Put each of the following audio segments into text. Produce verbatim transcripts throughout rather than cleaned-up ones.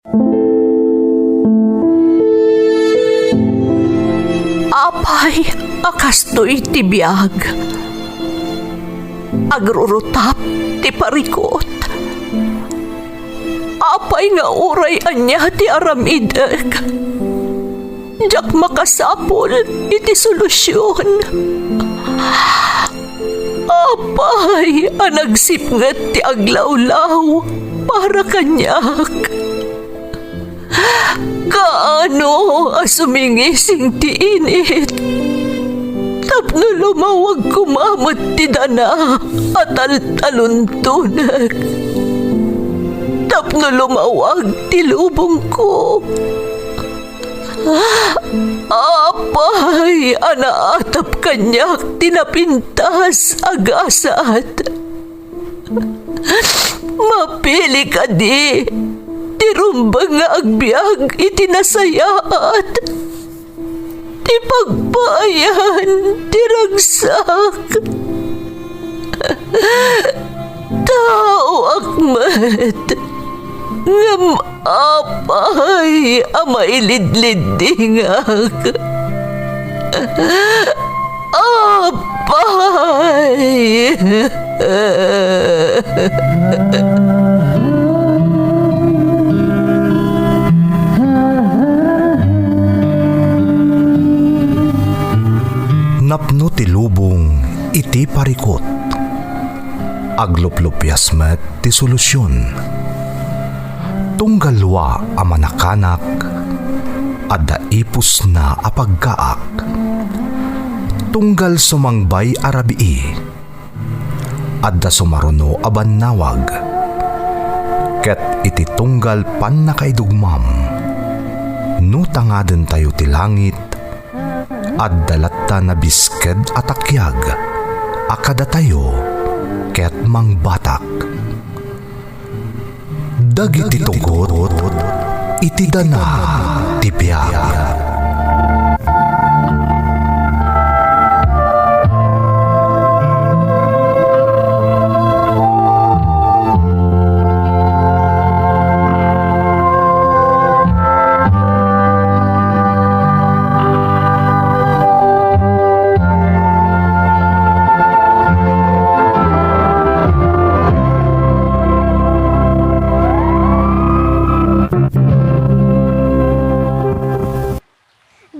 Apay a kastoy ti biag. Agrurutap ti parikut. Apay nga uray ania ti aramidek, diak makasapul iti solusion. Apay a nagsipnget ti aglawlaw para kaniak. Kaano a sumingising ti init tapno lumawag koma met ti dana a taltaluntonek, tapno lumawag ti lubongko. Apay a naatap kaniak ti napintas a gasat. Mapili kadi ti rumbeng nga agbiag iti nasayaat, ti pagpaayan ti ragsak. Taoak met, ngem apay a mailidliddingak? Apay! Napno ti lubong iti parikut. Agluplupias met ti solusion. Tunggal lua a manakanak, adda ipusna a paggaak. Tunggal sumangbay a rabii, adda sumaruno a bannawag. Ket iti tunggal pannakaidugmam, no tangadentayo ti langit, adda latta nabisked a takiag a kadatayo ket mangbatak. Dagiti tugot iti dana ti biag.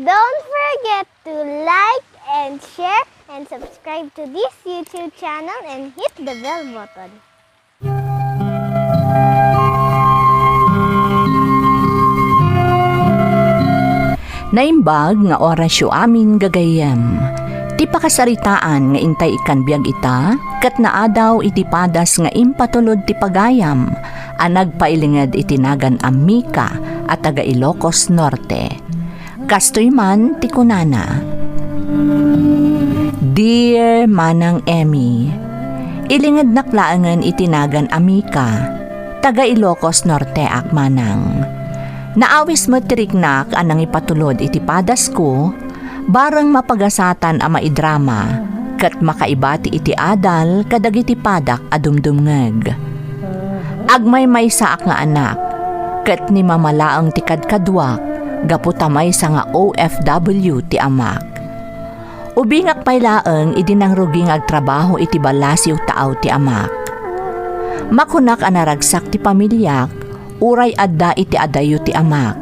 Don't forget to like and share and subscribe to this YouTube channel and hit the bell button. Naimbag nga orasyo amin gagayyem. Ti pakasaritaan nga intay ikkan biag ita, ket naadaw iti padas nga impatulod ti pagayam a nagpailinged iti nagan a Mika a taga Ilocos Norte. Kastoy man ti kunana, Dear Manang Emmy, ilingednak laengen iti nagan a Mika, taga Ilocos Norteak manang. Naawis met ti riknak a nangipatulod iti padasko, bareng mapagasaten a maidrama, ket makaibati iti adal kadagiti padak a dumdumngeg. Agmaymaysaak nga anak, ket ni mama laeng ti kadkaduak, gapu ta maysa nga O F W ti amak. Ubingak pay laeng idi nangrugi nga agtrabaho iti ballasiw taaw ti amak. Makunak a naragsak ti pamiliak, uray adda iti adayo ti amak.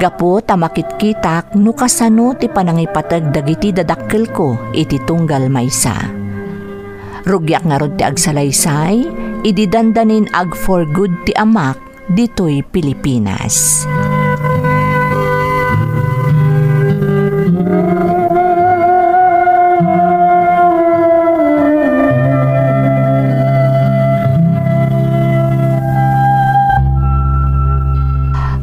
Gapu ta makitkitak no kasano ti panangipateg dagiti dadakkelko iti tunggal maysa. Rugiak ngarud ti agsalaysay, idi dandanin ag-for good ti amak ditoy Pilipinas.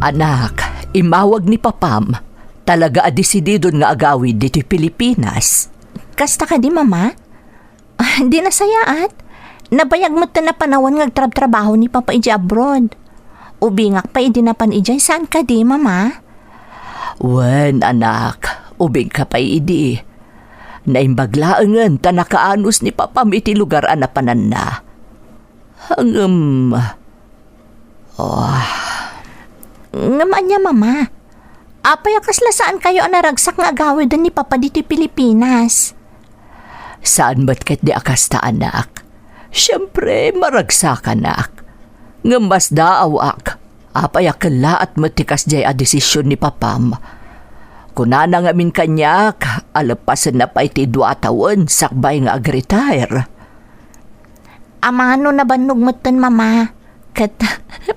Anak, immawag ni papam. Talaga a desididon nga agawid ditoy Pilipinas. Kasta kadi, Mama? Ah, di nasayaat. Nabayag met ta napanawan nga agtrabtrabaho ni Papa idiay abroad. Ubingak pay idi napan idiay, saan kadi, Mama? Wen, anak, ubingka pay idi. Naimbag laengen ta nakaanus ni Papam iti lugar a napananna. Ngem, ah, Ngem ania, Mama? Apay a kasla saankayo a naragsak nga agawiden ni Papa ditoy Pilipinas? Saan met ketdi a kasta, anak. Siempre, maragsakanak. Ngem masdaawak, apay a kellaat met ti kasdiay a desisyon ni Papam. Kunana ngamin kaniak a leppasenna pay ti dua a tawen sakbay nga ag-retire. Amangan no nabannog metten, Mama, ket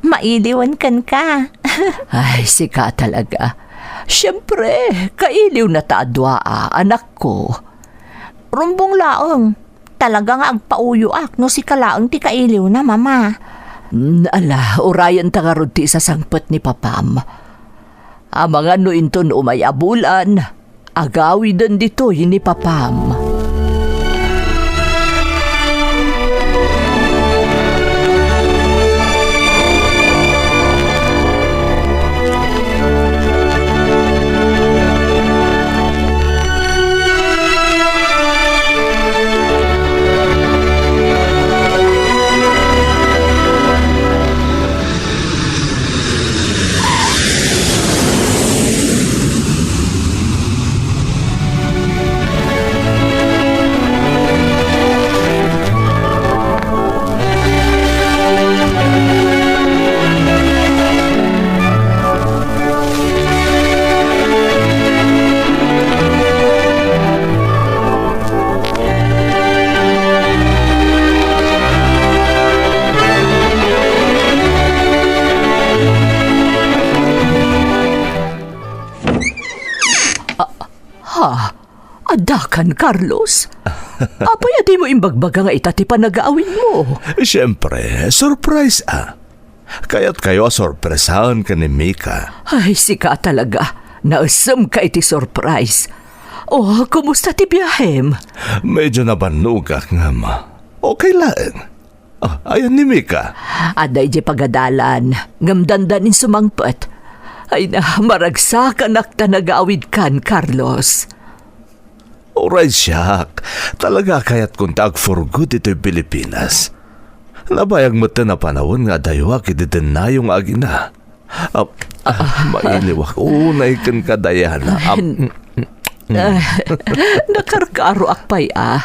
mailiwen kenka. Ay, sika talaga. Siempre, kailiwna ta a dua a, anakko. Rumbong laeng. Talaga nga agpauyoak no sika laeng ti kailiwna, Mama. Mm, ala, urayenta ngarud ti isasangpet ni Papam. Amangan no inton umay a bulan, agawiden ditoy ni Papam. Ha? Addakan, Carlos? Apay a dimo imbagbaga nga ita ti panagaawidmo? Siempre, surprise a. Kayatkayo a sorpresaen ken ni Mika. Ay, sika talaga. Naesemka iti surprise. Oh, kumusta ti biahem? Medyo nabannogak, ngem okay laeng. Ah, ayan ni Mika. Adda idiay pagadalan, ngem dandanin sumangpet. Ay na, maragsakanak ta nagaawidkan, Carlos. Uray siak, talaga a kayatkon ta ag-for good ditoy Pilipinas. Nabayag metten a panawen nga adayoak iti dennayo nga agina. Ah, ah, mailiwak unay kenka, Diana. Ah, mm, mm, mm. Ah, nakarkaroak pay a.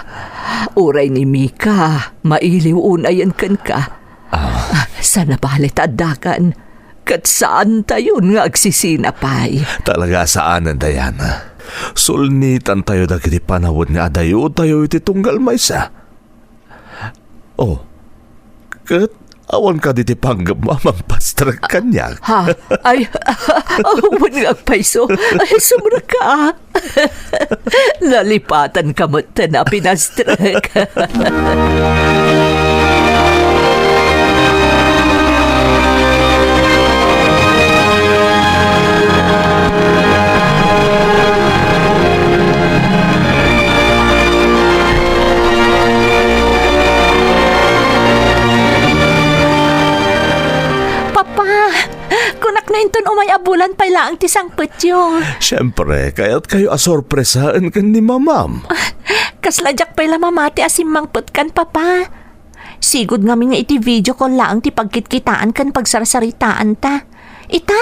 Uray ni Mika, mailiw unayen kenka. Ah. Ah, sana bale ta addakan. Ket saantayon nga agsisina pay. Talaga saanen, Diana. Sulnitantayo dagiti panawen nga adayotayo iti tunggal maysa. Oh, ket awan kadi ti panggepmo a mangpastrek kaniak? Ha? Ay, wen nga agpayso. Ay, sumrekka. Nalipatanka metten a pinastrek. Papa, kunak no inton umay a bulan pay laeng ti sangpetyo. Siempre, kayatkayo a sorpresaen ken ni Mamam. Kasla diak pay la mamati a simmangpet kan Papa. Sigud ngamin nga iti video call laeng ti pagkitkitaan ken pagsarsaritaanta. Ita,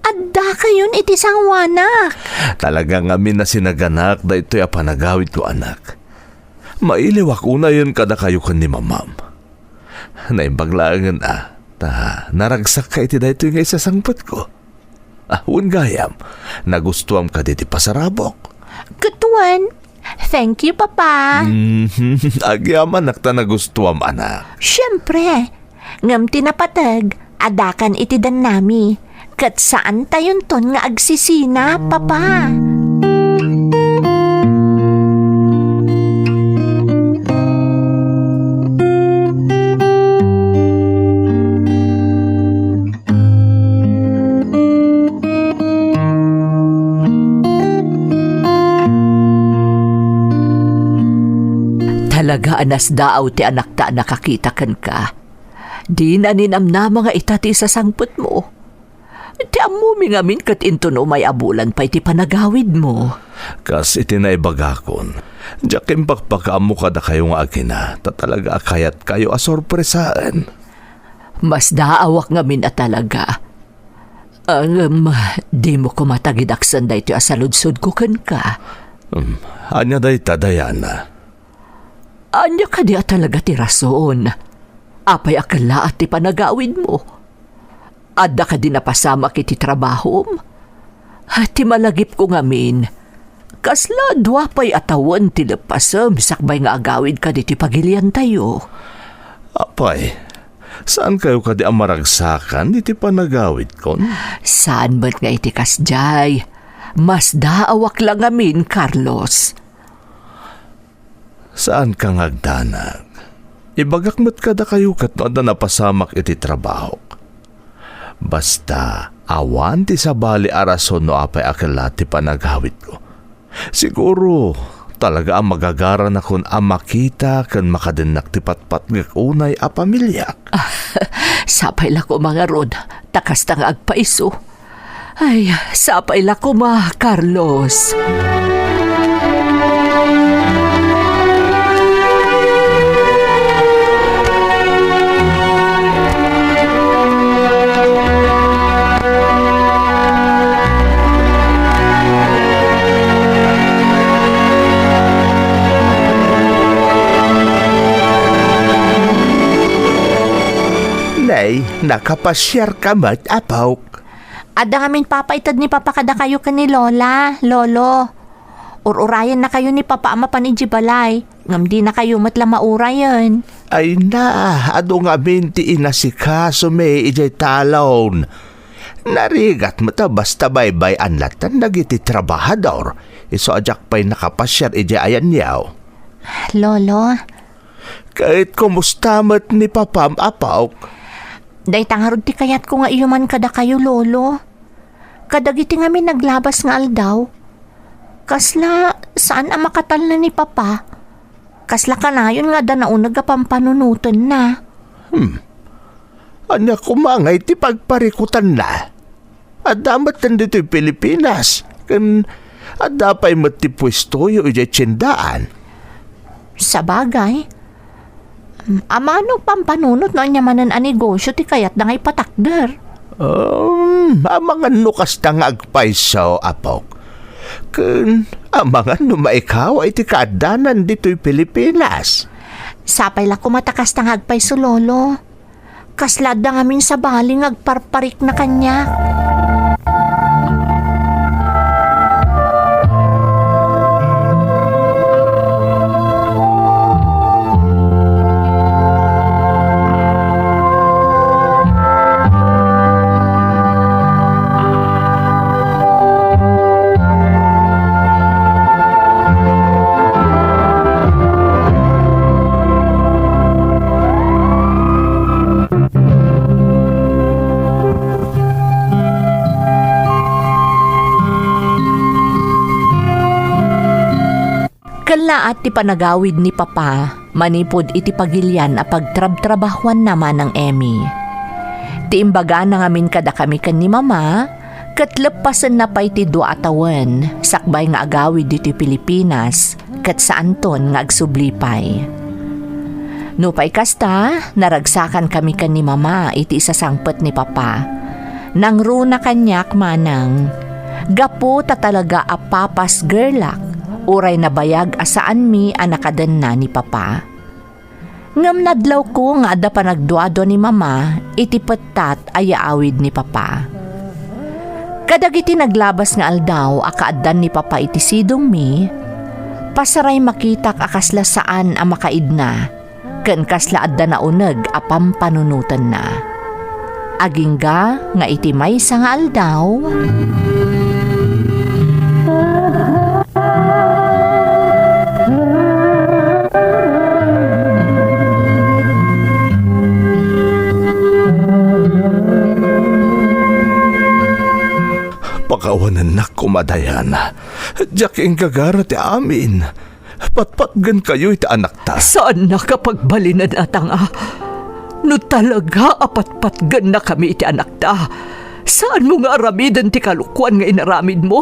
addakayon iti sangoanak. Talaga ngamin a sinaganak daytoy a panagawidko, anak. Mailiwak unayen kadakayo ken ni Mamam. Naimbag laengen a, ta naragsakka iti daytoy nga isasangpetko. Ah, wen gayam, nagustuam kadi ti pasarabok? Ket wen, thank you, Papa. Mhm. Agyamanak ta nagustuam, anak. Siempre. Ngem ti napateg, adakan iti dannami. Ket saantayonton nga agsisina, Papa. Talaga a nasdaaw ti anakta a nakakita kenka. Dina ninamnama nga ita ti isasangpetmo. Ti ammomi ngamin ket inton umay a bulan pay ti panagawidmo. Kas iti naibagakon, diak impakpakaammo kadakayo nga agina, ta talaga a kayatkayo a sorpresaen. Masdaawak ngamin a talaga. Ngem, dimo koma tagidaksen daytoy a saludsodko kenka. Hmm, ania dayta, Diana? Ania kadi a talaga ti rason? Apay a kellaat ti panagawidmo? Adda kadi napasamak iti trabahom? Ti malagipko ngamin, kasla dua pay a tawen ti leppasem sakbay nga agawidka ditoy pagiliantayo. Apay, saankayo kadi a maragsakan iti panagawidkon? Saan met nga iti kasdiay. Masdaawak la ngamin, Carlos. Saanka nga agdanag. Ibagak met kadakayo ket no adda napasamak iti trabahok. Basta, awan ti sabali a rason no apay a kellaat ti panagawidko. Siguro, talaga a magagaranakon a makita ken makadennak ti patpatgek unay a pamiliak. Sapay la koma ngarud, ta kasta nga agpaiso. Ay, sapay la koma, Carlos. Nay, nakapasiarka met, apok? Adda ngamin papaited ni Papa kadakayo ken ni Lola, Lolo. Ur-urayennakayo ni Papa a mapan idiay balay, ngem dinakayo met la maurayen. Ay na, adu ngamin ti inasikasomi idiay talon. Narigat met a basta baybay-an latta dagiti trabahador, isu a diak pay nakapasiar idiay ayanyo. Lolo. Ket kumusta met ni Papam, apok? Dayta ngarud ti kayatko nga iyuman kadakayo, Lolo. Kadagiti ngamin naglabas nga aldaw, kasla saan a makatalna ni Papa. Kasla kanayon nga adda nauneg a pampanunotenna. Hmm. Ania koma ngay ti pagparikutanna? Adda met ditoy Pilipinas, ken adda pay met ti puestoyo idiay tiendaan. Sabagay, amano pampanunot no ania manen a negosio ti kayatda nga ipatakder? Um, amangan no kasta nga agpayso, apok. Ken amangan no maikaw iti kaaddanan ditoy Pilipinas. Sapay la koma ta kasta nga agpayso, Lolo. Kasla adda ngamin sabali nga agparparikna kaniak. Kellaat ti panagawid ni Papa manipud iti pagilian a pagtrabtrabahuanna, Manang Emmy. Ti imbagana ngamin kadakami ken ni Mama, ket leppasenna pay ti dua a tawen sakbay nga agawid ditoy Pilipinas, ket saanton nga agsubli pay. Nupay kasta, naragsakankami ken ni Mama iti isasangpet ni Papa. Nangruna kaniak manang, gapu ta talaga a papa's girlak, uray nabayag a saanmi a nakadenna ni Papa. Ngem nadlawko nga adda panagduadua ni Mama iti pettat a yaawid ni Papa. Kadagiti naglabas nga aldaw a kaaddan ni Papa iti sidongmi, pasaray makitak a kasla saan a makaidna, ken kasla adda nauneg a pampanunotenna. Agingga nga iti maysa nga aldaw, Pakawanennak koma, Diana. Diak inggagara ti amin. Patpatgenkayo iti anakta. Saannak a pagbalinen a tanga. No talaga a patpatgennakami iti anakta, saanmo nga aramiden ti kalokuan nga inaramidmo.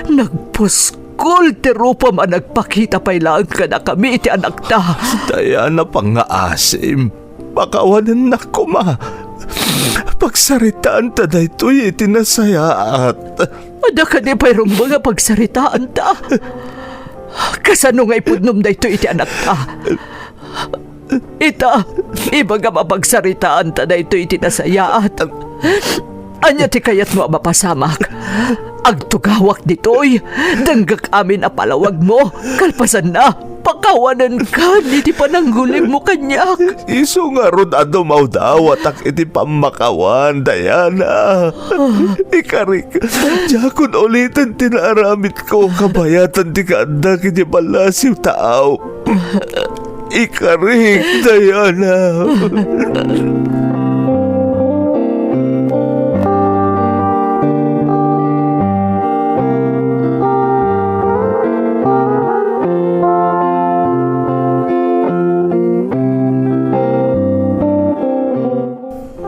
Nagpuskol ti rupam a nagpakita pay laeng kadakami iti anakta. Diana, pangngaasim. Pakawanennak koma. Pagsaritaanta daytoy iti nasayaat. Adda kadi pay rumbeng a pagsaritaanta? Kasano nga ipudnom daytoy iti anakta? Ita, ibagam a pagsaritaanta daytoy iti nasayaat. Ania ti kayatmo a mapasamak? Agtugawak ditoy. Denggek amin a palawagmo. Kalpasanna, pakawanenkan iti pananggulibmo kaniak. Isu ngarud a dumawdawatak iti pammakawan, Diana. Ikarik, diakon uliten ti naaramidko kabayatan ti kaaddak iti ballasiw taaw. Ikarik, Diana.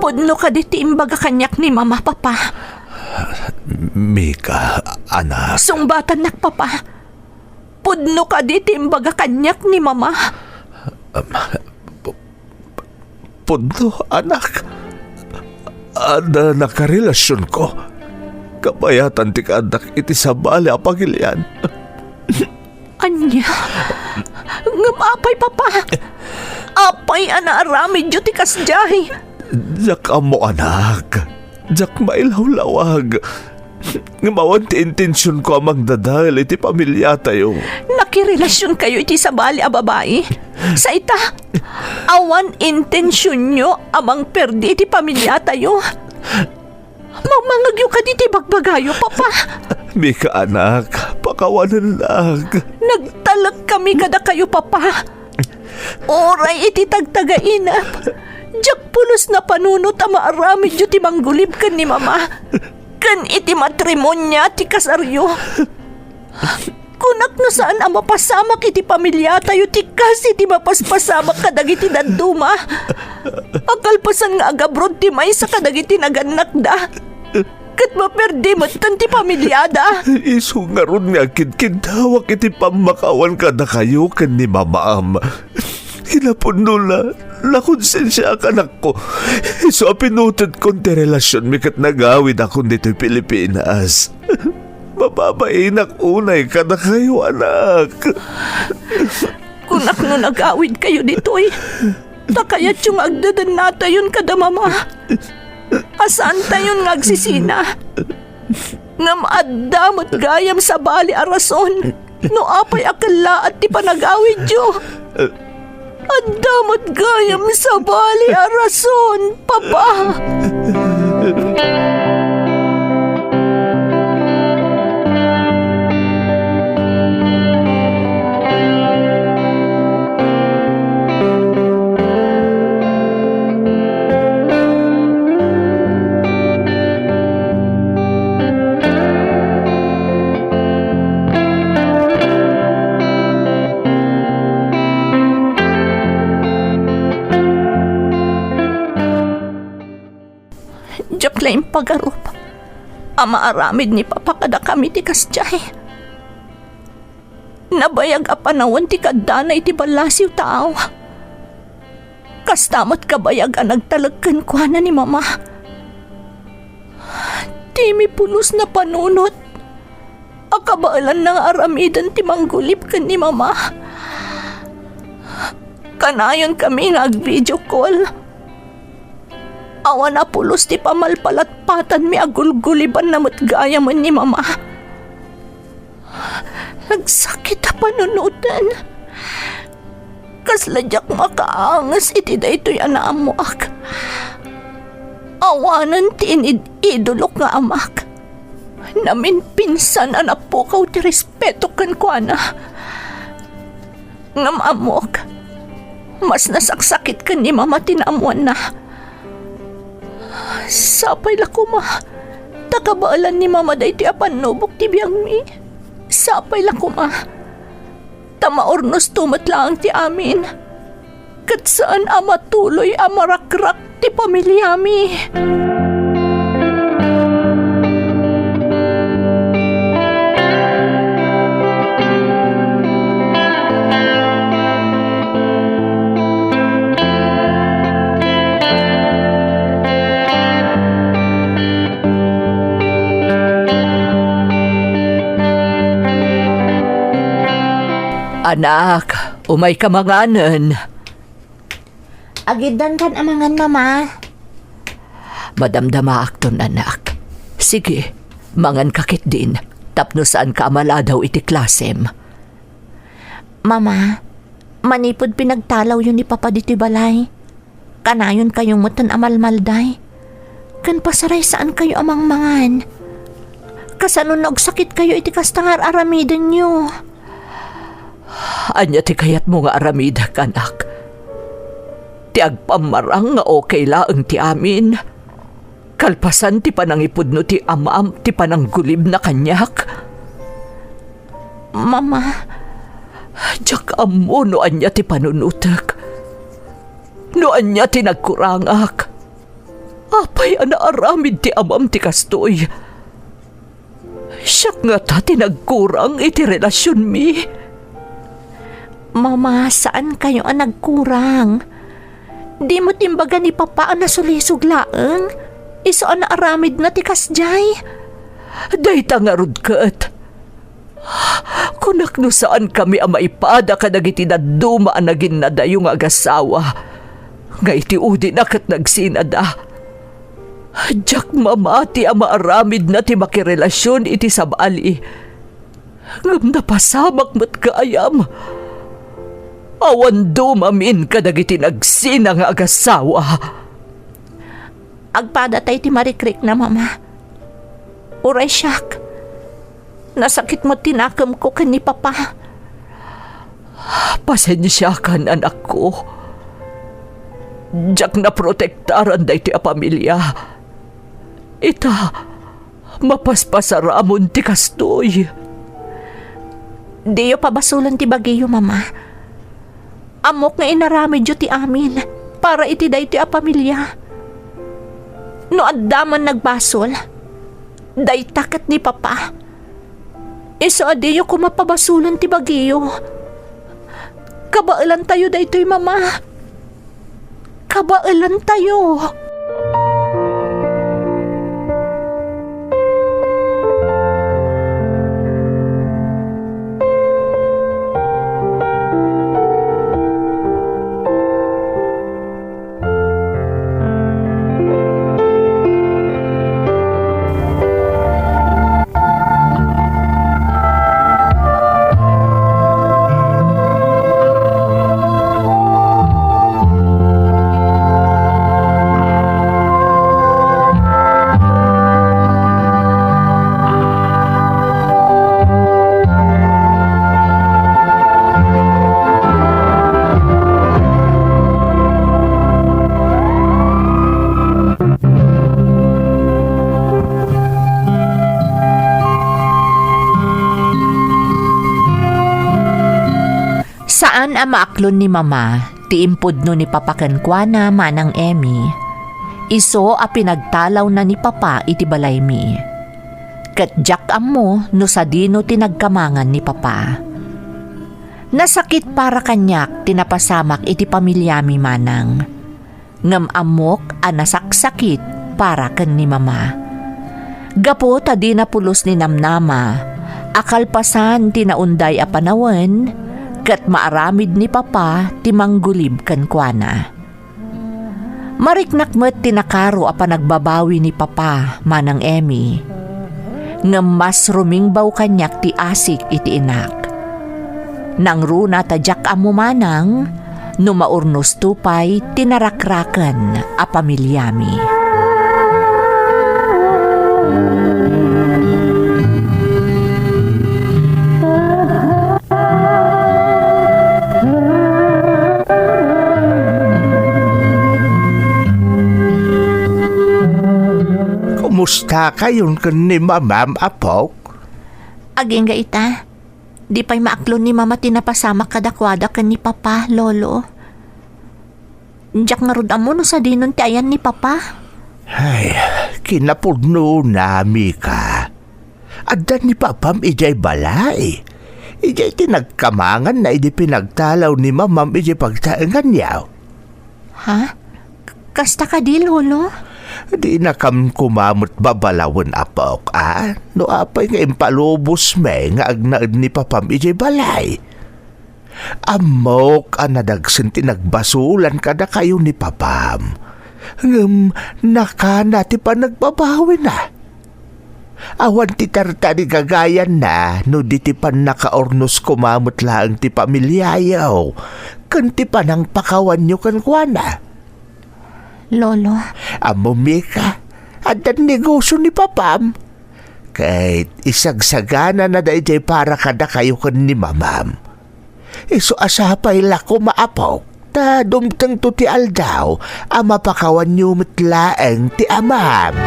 Pudno kadi ti imbaga kaniak ni Mama, Papa? Mika, anak. Sungbatannak, Papa. Pudno kadi ti imbaga kaniak ni Mama? Um, pu-, pudno, anak. Adda nakarelasionko. Kabayatan ti kaaddak iti sabali a pagilian. Ania? Ngem apay, Papa? Apay a naaramidyo ti kasdiay? Diak ammo, anak. Diak mailawlawag. Ngem awan ti intensionko a mangdadael iti pamiliatayo. Nakirelasionkayo iti sabali a babai? Sa ita, awan intensionyo a mangperdi iti pamiliatayo? Mangmangegyo kadi ti bagbagayo, Papa? Mika, anak, pakawanennak. Nagtalek kami kadakayo, Papa. Uray iti tagtagainep, diak pulos napanunot a maaramidyo ti manggulib ken ni Mama, ken iti matrimonia ti kasaryo. Kunak no saan a mapasamak iti pamiliatayo ti kas iti mapaspasamak kadagiti dadduma a kalpasan nga agabrod ti maysa kadagiti nagannakda, ket maperdi metten ti pamiliada. Isu ngarud nga agkidkiddawak iti pammakawan kadakayo ken ni Mamam. Kinapudnona, nakonsensiaak, anakko. Isu a pinutedkon ti relasionmi ket nagawidakon ditoy Pilipinas. Mababainak unay kadakayo, anak. Kunak no nagawidkayo ditoy, ta kayatyo nga agdadannatayon kada Mama a saantayon nga agsisina. Ngem adda met gayam sabali a rason no apay a kellaat ti panagawidyo. Adda met gayam sabali a rason, Papa. Diak la impagarup a maaramid ni Papa kadakami ti kasdiay. Nabayag a panawen ti kaddana iti ballasiw taaw. Kasta met kabayag a nagtalek kenkuana ni Mama. Dimi pulos napanunot a kabaelanna nga aramiden ti manggulib ken ni Mama. Kanayonkami nga ag-video call. Awan a pulos ti pamalpalatpatanmi a gulgulibanna met gayamen ni Mama. Nagsakit a panunoten. Kasla diak makaanges iti daytoy a naammoak. Awanen ti inid-idolok nga amak. Naminpinsan a napukaw ti respeto kenkuana. Ngem ammok, mas nasaksakit ken ni Mama ti naammoanna. Sapay la koma ta kabaelan ni Mama daytoy a pannubok ti biagmi. Sapay la koma ta maurnosto met laeng ti amin, ket saan a matuloy a marakrak ti pamiliami. Anak, umayka manganen. Agiddan kan amangan, Mama. Madamdamaakton, anak. Sige, manganka ketdin, tapno saanka a maladaw iti klasem. Mama, manipud pinagtalawyo ni Papa ditoy balay, kanayon kayo metten a malmalday. Ken pasaray saankayo a mangmangan. Kasano no agsakitkayo iti kasta nga ar-aramidenyo? Ania ti kayatmo nga aramidek, anak? Ti agpammarang nga okay laeng ti amin. Kalpasan ti panangipudno ti amam ti pananggulibna kaniak. Mama. Diak ammo no ania ti panunotek. No ania ti nagkurangak. Apay a naaramid ti amam ti kastoy? Siak ngata ti nagkurang iti relasionmi. Mama, saankayo a nagkurang. Dimo imbaga ni Papa a nasulisog laeng? Isu a naaramidna ti kasdiay? Dayta ngarud ket. Kunak no saankami a maipada kadagiti dadduma a naginnadayo nga agasawa, nga iti udina ket nagsinada. Diak mamati a maaramidna ti makirelasion iti sabali. Ngem napasamak met gayam. Awan dumamin kadagiti nagsina nga agasawa. Agpadatay ti marikrikna, Mama. Uray siak. Nasakit met ti nakemko ken ni Papa. Pasensiakan, anakko. Diak naprotektaran daytoy a pamilia. Ita, mapaspasaramon ti kastoy. Diyo pabasolen ti bagiyo, Mama. Ammok nga inaramidyo ti amin para iti daytoy a pamilia. No adda man nagbasol, dayta ket ni Papa. Isu a diyo koma pabasolen ti bagiyo. Kabaelantayo daytoy, Mama. Kabaelantayo. Saan a maaklon ni Mama ti impudno ni Papa kenkuana, Manang Emmy. Isu a pinagtalawna ni Papa iti balaymi. Ket diak ammo no sadino ti nagkamangan ni Papa. Nasakit para kaniak ti napasamak iti pamiliami, Manang. Ngem ammok a nasaksakit para ken ni Mama. Gapu ta dina pulos ni Namnama a kalpasan ti naunday a panawen, ket maaramid ni Papa ti manggulib kenkuana. Mariknak met ti nakaro a panagbabawi ni Papa, Manang Emmy. Ngem mas rumingbaw kaniak ti asik iti inak. Nangruna ta diak ammo manang no maurnosto pay ti narakraken a pamiliami. Kumusta kayon ken ni Mamam, apok? Agingga ita, di pay maaklon ni Mama ti napasamak kadakuada ken ni Papa, Lolo. Diak ngarud ammo no sadinon ti ayan ni Papa. Ay, kinapudnona, Mika. Adda ni Papam idiay balay. Idiay ti nagkamanganna idi pinagtalaw ni Mamam idiay pagtaenganyo. Ha? Kasta kadi, Lolo? Dinakam koma met babalawen, apok, a? No apay nga impalubosmi nga agnaed ni Papam idiay balay? Ammok a nadagsen ti nagbasolan kadakayo ni papam. Ngem nakana ti panagbabawina. Awan ti tartarigagayanna no di ti pannakaurnos koma met laeng ti pamiliayo ken ti panangpakawanyo kenkuana. Lolo. Ammom, Mika, addan negosio ni papam. Ket isagsaganana daydiay para kadakayo ken ni mamam. Isu a sapay la koma, apok, ta dumtengto ti aldaw a mapakawanyo met laeng ti amam.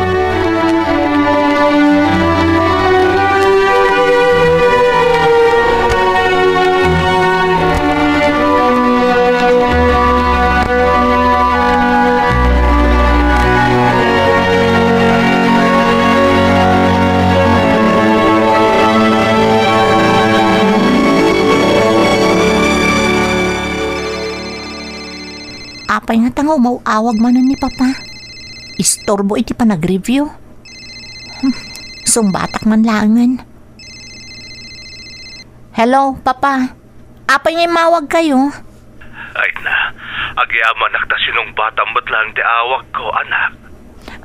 Apay ngata nga umaw-awag manen ni Papa? Isturbo iti panagreview. Hmm, sungbatak man laengen. Hello, Papa. Apay nga immawagkayo? Ay na, agyamanak ta sinungbatam met laeng ti awagko, anak.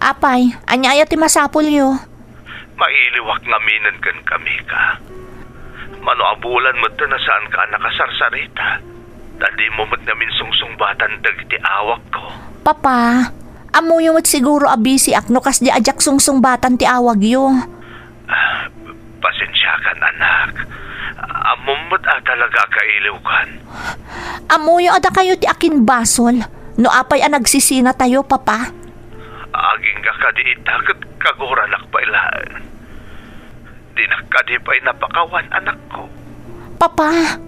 Apay, ania aya ti masapulyo? Mailiwak ngaminen kenka, Mika. Mano a bulan met ta nasaanka a nakasarsarita, ta dimo met ngamin sungsungbatan dagiti awagko. Papa, ammoyo met siguro a busyak no kasdi a diak sungsungbatan ti awagyo. Ah, pasensiakan, anak. Ammom met a talaga a kailiwkan. Ammoyo a dakayo ti akinbasol no apay a nagsisinatayo, Papa. Agingga kadi ita ket kagurannak pay laeng. Dinak kadi pay napakawan, anakko. Papa,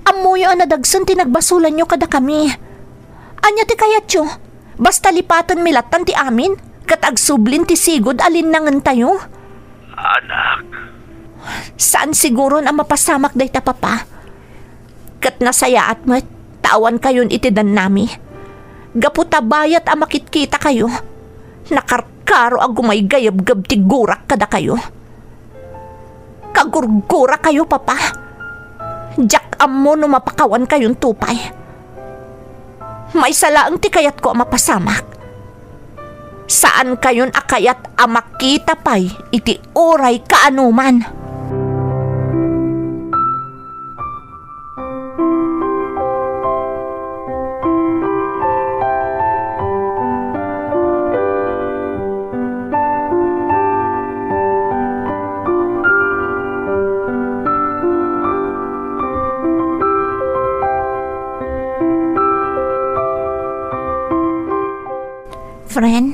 ammoyo a nadagsen ti nagbasolanyo kadakami. Ania ti kayatyo? Basta lipatenmi lattan ti amin, ket agsublin ti sigud a linnangentayo? Anak. Saan siguron a mapasamak dayta, Papa. Ket nasayaat met ta awankayon iti dannami. Gapu ta bayat a makitkitakayo, nakarkaro a gumaygayebgeb ti gurak kadakayo. Kagurgurakayo, Papa. Diak ammo no mapakawankayonto pay. Maysa laeng ti kayatko a mapasamak. Saankayon a kayat a makita pay iti uray kaanoman. Friend,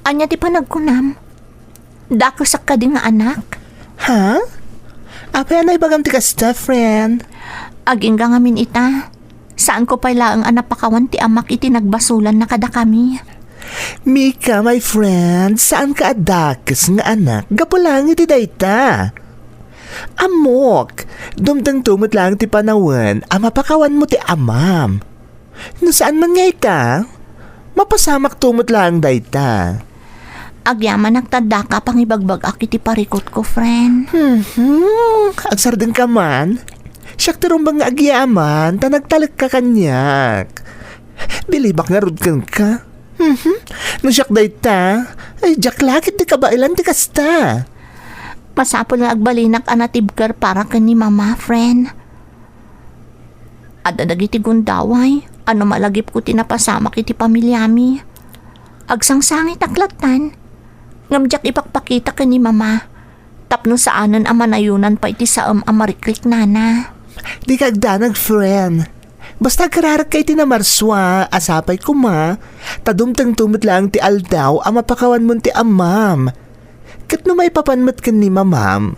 ania ti panagkunam? Dakesak kadi nga anak? Ha? Apay a naibagam ti kasta, friend? Agingga ngamin ita. Saanko pay laeng a napakawan ti amak iti nagbasolanna kadakami. Mika, my friend, saanka a dakes nga anak gapu laeng iti dayta. Ammok, dumtengto met laeng ti panawen a mapakawanmo ti amam. No saan man nga ita, mapasamakto met laeng dayta. Agyamanak ta daka pangibagbag-ak iti parikutko, friend. Hmm, agsardengka man. Siak ti rumbeng nga agyaman ta nagtalekka kaniak. Bilibak ngarud kenka. Hmm, no siak dayta, ay, diak la ket ti kabaelan ti kasta. Masapul nga agbalinak a natibker para ken ni Mama, friend. Adda dagiti gundaway a no malagipko ti napasamak iti pamiliami. Agsangsangitak lattan, ngem diak ipakpakita ken ni Mama tapno saanen a manayonan pay ti saem a marikriknana. Dika agdanag, friend. Basta agkararekka iti namarsua a sapay koma, ta dumtengto met laeng ti aldaw a mapakawanmon ti amam. Ket no maipapan met ken ni Mamam,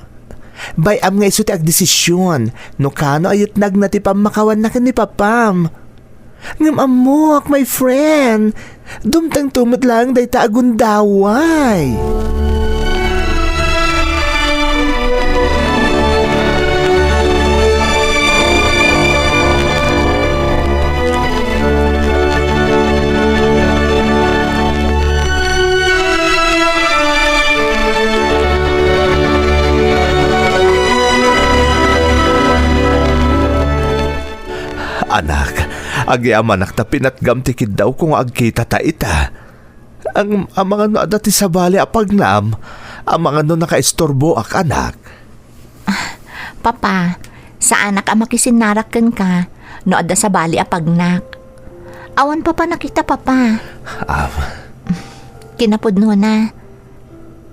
bay-am nga isu ti agdesision no kano a yetnagna ti pammakawanna ken ni Papam. Ngem ammok, my friend, dumtengto met laeng dayta a gundaway. Anak, agyamanak ta pinatgam ti kiddawko nga agkitata ita. Ang, amangan no adda ti sabali a pagnam, amangan no nakaisturboak, anak. Papa, saanak a makisinnarak kenka no adda sabali a pagnak. Awan papa nakita, Papa. Ah, Kinapudnona,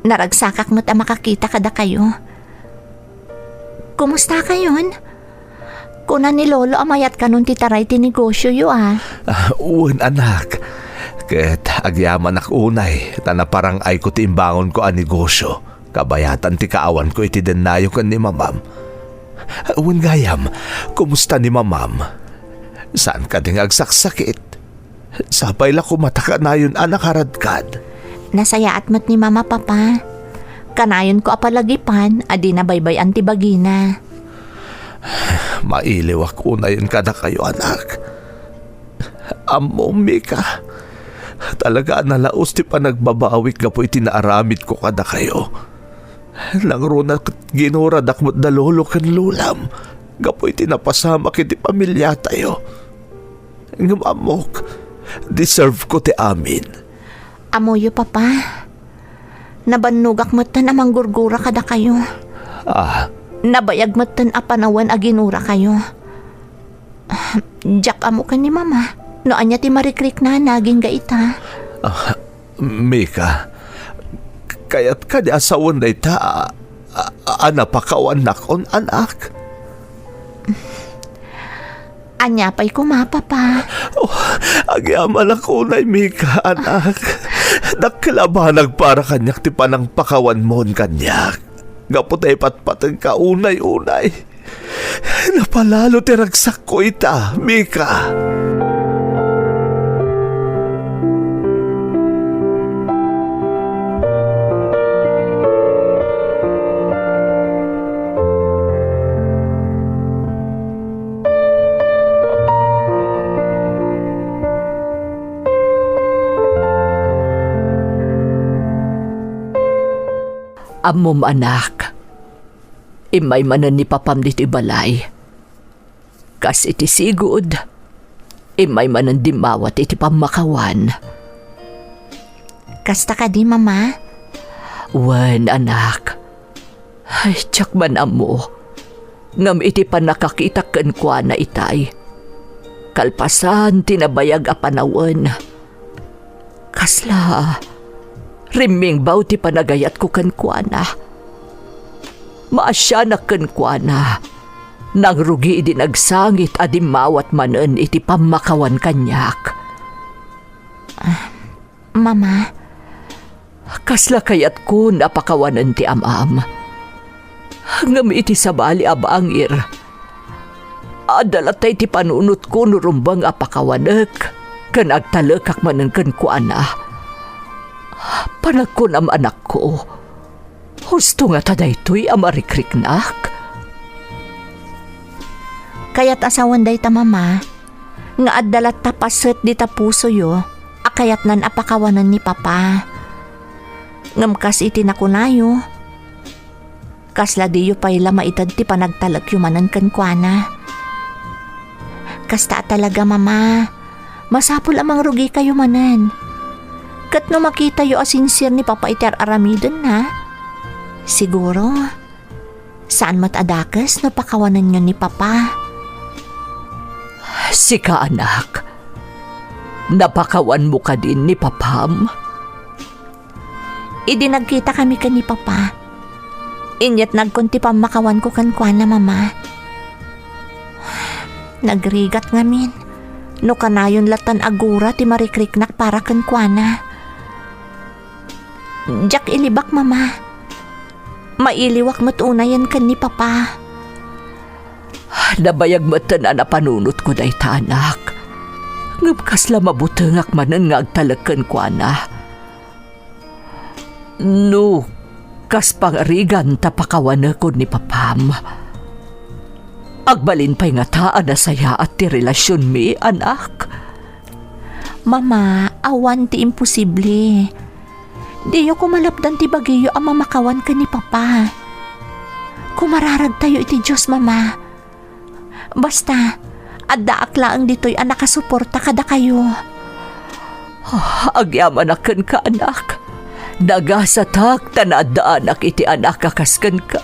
naragsakak met a makakita kadakayo. Kumusta kayon? Kuna ni Lolo a mayat kanon ti taray ti negosioyo, a. Ah, wen, anak. Ket agyamanak unay ta naparang-ayko ti imbangonko a negosio. Kabayatan ti kaawanko iti dennayo ken ni mamam. Wen gayam, kumusta ni mamam? Saan kadi nga agsaksakit? Sapay la koma ta kanayon a nakaradkad. Nasayaat met ni Mama, Papa. Kanayonko a palagipan a di nabaybay-an ti bagina. Mailiwak unayen kadakayo, anak. Ammom, Mika, talaga a nalaus ti panagbabawik gapu iti naaramidko kadakayo. Nangruna ket ginuradak met da lolo ken lolam gapu iti napasamak iti pamiliatayo. Ngem ammok, deserve ko ti amin. Ammoyo, Papa. Nabannogak metten a manggurgura kadakayo. Ah. Nabayag metten a panawen a ginurakayo. Diak ammo ken ni Mama no ania ti marikriknana agingga ita. Ah, Mika, kayat kadi a sawen dayta a, a, a napakawannakon, anak? Ania pay koma, Papa? Oh, agyamanak unay, Mika, anak. Dakkel a banag para kaniak ti panangpakawanmon kaniak. Gapu ta ipatpateg ka unay-unay. Napalalo ti ragsakko ita, Mika. Ammom, anak, immay manen ni papam ditoy balay. Kas iti sigud, immay manen dimmawat iti pammakawan. Kasta kadi, Mama? Wen, anak. Ay, diak man ammo. Ngem iti pannakakitak kenkuana itay, kalpasan ti nabayag a panawen, kasla rimmingbaw ti panagayatko kenkuana. Maasianak kenkuana. Nangrugi idi nagsangit a dimmawat manen iti pammakawan kaniak. Ah, Mama. Kasla kayatkon a pakawanen ti am-am. Ngem iti sabali a bangir, adda latta iti panunotko no rumbeng a pakawanek ken agtalekak manen kenkuana. Panagkunam, anakko, husto ngata daytoy a marikriknak? Kayat a sawen dayta, Mama, nga adda latta paset dita pusoyo a kayatnan a pakawanen ni Papa. Ngem kas iti nakunayo, kasla diyo pay la maited ti panagtalekyo manen kenkuana. Kasta a talaga, Mama, masapul a mangrugikayo manen. Ket no makitayo a sincere ni Papa iti ar-aramidenna, siguro, saan met a dakes no pakawanenyo ni Papa. Sika, anak, napakawanmo kadin ni papam? Idi nagkitakami ken ni Papa, inyatnagkon ti pammakawanko kenkuana, Mama. Nagrigat ngamin no kanayon lattan a gura ti marikriknak para kenkuana. Diak ilibak, Mama. Mailiwak met unayen ken ni Papa. Nabayag metten a napanunotko dayta, anak. Ngem kasla mabutengak manen nga agtalek kenkuana. No kas pangarigan ta pakawanekon ni papam, agbalin pay ngata a nasayaat ti relasionmi, anak? Mama, awan ti imposible. Diyo koma lapdan ti bagiyo a mamakawan ken ni Papa. Kumararagtayo iti Dios, Mama. Basta, Addaak laeng ditoy a nakasuporta kadakayo. Ah, agyamanak kenka, anak. Nagasatak ta naaddaanak iti anak a kas kenka.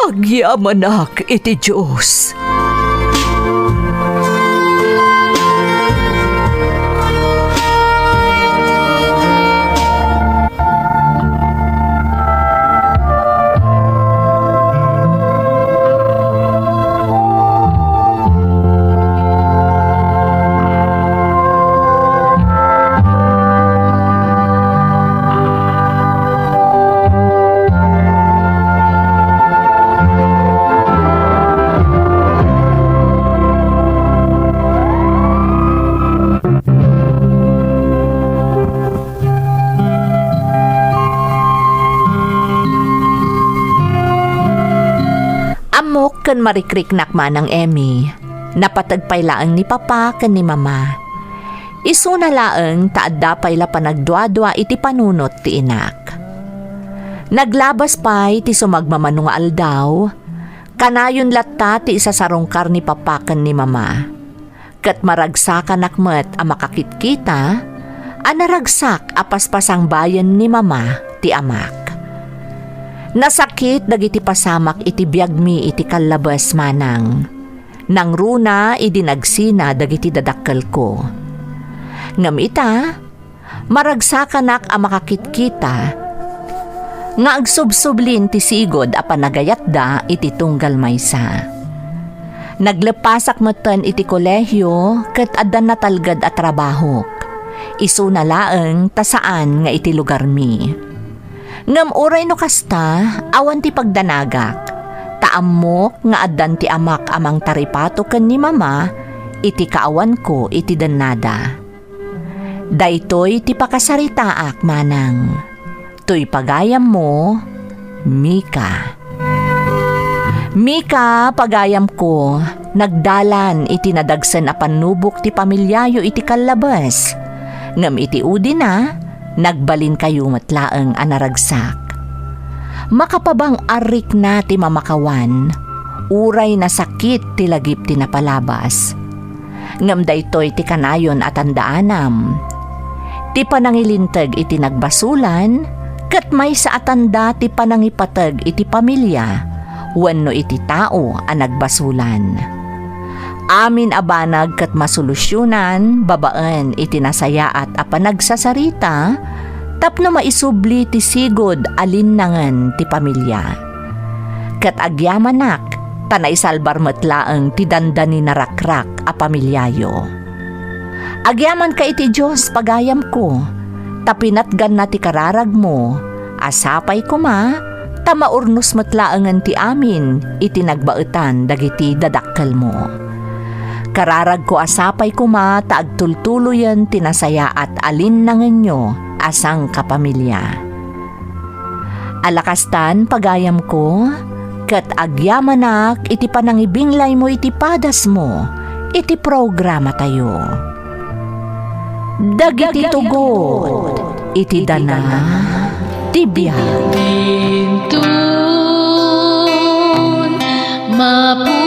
Agyamanak iti Dios. Ammok ken marikriknak, Manang Emmy. Napateg pay laeng ni Papa ken ni Mama. Isuna laeng ta adda pay la panagduadua iti panunot ti inak. Naglabas pay ti sumagmamano nga aldaw, kanayon latta ti isasarungkar ni Papa ken ni Mama. Ket maragsakanak met a makakitkita a naragsak a paspasangbayen ni Mama ti amak. Nasakit dagiti pasamak iti biagmi iti kallabes, Manang. Nangruna idi nagsina dagiti dadakkelko. Ngem ita, maragsakanak a makakitkita nga agsubsublin ti sigud a panagayatda iti tunggal maysa. Nagleppasak metten iti kolehio ket adda natalged a trabahok. Isuna laeng ta saan nga iti lugarmi. Ngem uray no kasta, awan ti pagdanagak, ta ammok nga addan ti amak a mangtaripato ken ni Mama iti kaawanko iti dennada. Daytoy ti pakasaritaak, Manang. Toy pagayammo, Mika. Mika, pagayamko, nagdalan iti nadagsen a pannubok ti pamiliayo iti kallabes. Ngem iti udina, nagbalinkayo met laeng a naragsak. Makapabang-arrikna ti mamakawan, uray nasakit ti lagip ti napalabas. Ngem daytoy ti kanayon a tandaanam. Ti panangilinteg iti nagbasolan, ket maysa a tanda ti panangipateg iti pamilia wenno iti tao a nagbasolan. Amin a banag ket masolusionan babaen iti nasayaat a panagsasarita tapno maisubli ti sigud a linnangen ti pamilia. Ket agyamanak, ta naisalbar met laeng ti dandani narakrak a pamiliayo. Agyamanka iti Dios, pagayamko, ta pinatganna ti kararagmo, a sapay koma ta maurnos met laengen ti amin iti nagbaetan dagiti dadakkelmo. Kararagko a sapay koma ta agtultuloyen ti nasayaat a linnangenyo a sangkapamilia. Ala kastan, pagayamko, ket agyamanak iti panangibinglaymo iti padasmo iti programatayo. Dagiti tugot iti dana ti biag. Intun mapu-